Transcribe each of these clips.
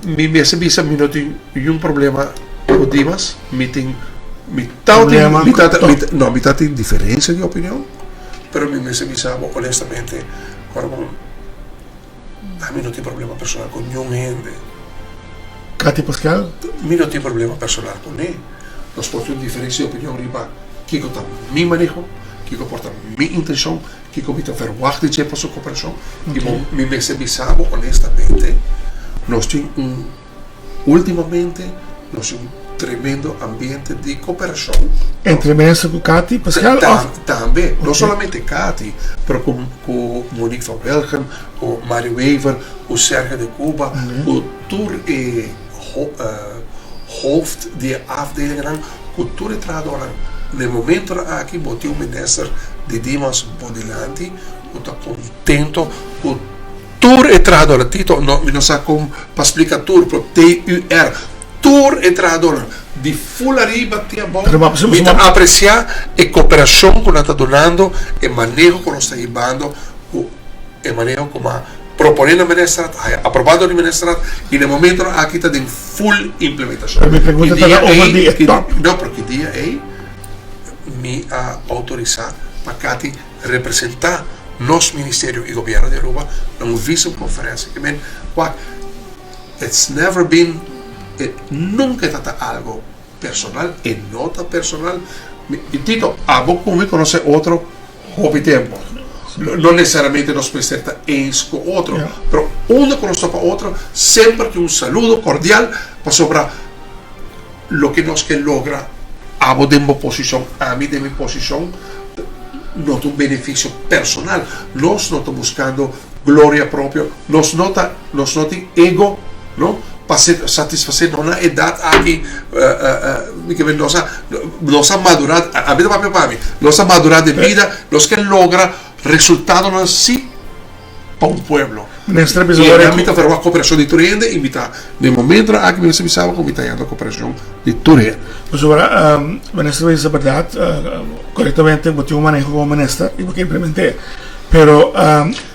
Mi mester bisa mi no tin niun problema ku Dimas, mi tin mi tabatin Problema mi ku ta to. mi no mi tabatin diferencia di opinion, pero mi mester bisa bo honestamente ora ku ami no tin problema personal ku niun hende. Katy Pascal? Mi no tin problema personal kuné. Nos por tin un diferencia di opinion riba kiko ta mi maneho, kiko por ta mi intencion, Kiko mi ta verwagt di dje pa su koperashon? I bo mi mester bisa bo honestamente, nos tin un, ultimamente nos tin un tremendo ambiente di koperashon. Entre minister ku Cathy Pascal of? Tambe, no solamente Cathy, pero ku ku Monique van Wilgen, ku Mario Wever, ku Sergio de Cuba, ku tur e hoofd di e afdelingennan, ku tur e trahadornan. Na e momentonan aki bo tin un minister di Dimas bo dilanti ku ta kontento ku tur e trahadornan. Tito, no, mi no sa kon pa splika tur, pero TUR, tur e trahadornan, di ful ariba te abou, mi ta apresiá e koperashon ku nan ta dunando, e maneho ku nos ta hibando ku e maneho ku a Proponé na Ministerat, haya aprobá dor di Ministerat i na e momentonan aki ta den full implementashon. Pero mi pregunta Ki ta dia over di ei, e ki, top. no, pero ki dia ei mi a outorisá pa Cathy representá nos ministerio i gobièrnu di Aruba na un visumconferencia. Ke men, wak, it's never been, e nunka e ta ta algo personal, e no ta personal. Mi, i Tito, abo ku mi konosé otro Hopi tempu. No nesesariamente nos mester ta eens ku otro, pero unda ku nos topa otro semper tin un saludo kordial pasobra loke nos ke logra, abo den bo posishon, ami den mi posishon, no ta un benefisio personal. Nos no ta buskando gloria propio, nos no ta, nos no tin ego, no, pa satisfasé no na edat aki, mi ke nos a, nos a madurá, ami ta papia pa mi, nos a madurá den bida, nos ke logra resultadonan si pa un pueblo. Minister bisa I ora mi ta verwagt koperashon di tur hende i mi ta, den momentonan aki mi mester bisa bo ku mi ta yanda koperashon di tur hende. Pasobra minister bisa bèrdat, korektamente bo tin un maneho komo minister i bo ke implement'é. Pero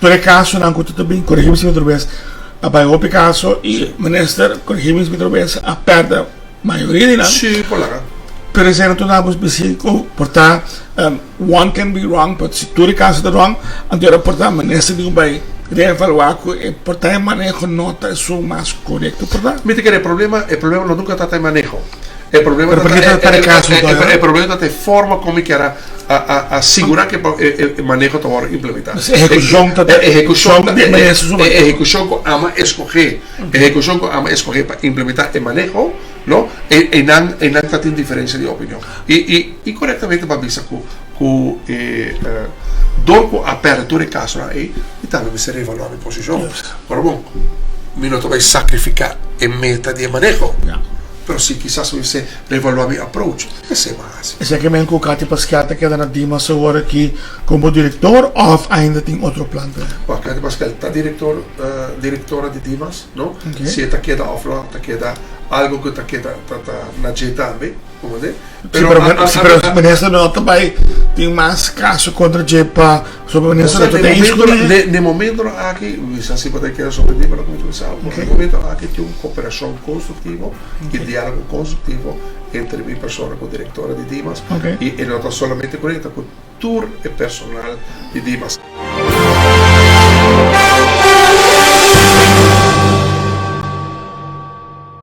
tur e kasonan ku ta bin, korigí mi si mi ta rubes, a bai hopi kaso i minister, korigí mi si mi ta rubes, a pèrdè mayoria di nan. Sí, por laga. Pero esei no ta na bo bisi ku por ta one can be wrong, but si tur e kaso ta wrong, anto ora por ta minister tin ku bai reevaluá ku e por ta e maneho no ta esun mas korekto por ta. Mi ta kere e problema, e problema no nunka ta ta e maneho. E problema Pero ta por ke ta ta e kaso ta e problema ta ta e forma kon mi kier a a sigurá ku e maneho ta wòrdu implementá. Ehekushon ta E ehekushon ta e ehekushon ku ama eskohé, e ehekushon ku ama eskohé pa implementá e maneho, no, einan einan ta tin diferensia di opinion. I i i korektamente bo a bisa ku ku e dor ku a pèrdè tur e kasonan ei, mi tambe mester reevaluá mi posishon. Ora bon, mi no ta bai sakrifiká e meta di e maneho. Pero si kisas mi mester reevaluá mi approach, esei bo a hasi. Esaki men ku Katy Pascal ta keda na Dimas awor aki komo direktor òf ainda tin otro plan pa e? Wak, Katy Pascal ta direktor, direktora di Dimas, no? Si e ta keda òf no ta keda, algu ku ta keda ta ta na dje tambe, komprendé? Si, pero si, pero minister no ta bai tin mas kaso kontra dje pa sobre minister no ta den Na e momentonan aki, mi sa si bo ta kere sorprendí pa loke mi ta bisa, na e momentonan aki tin un koperashon konstruktivo i diálogo konstruktivo entre mi persona ku direktora di Dimas i e no ta solamente ku e ta ku tur e personal di Dimas.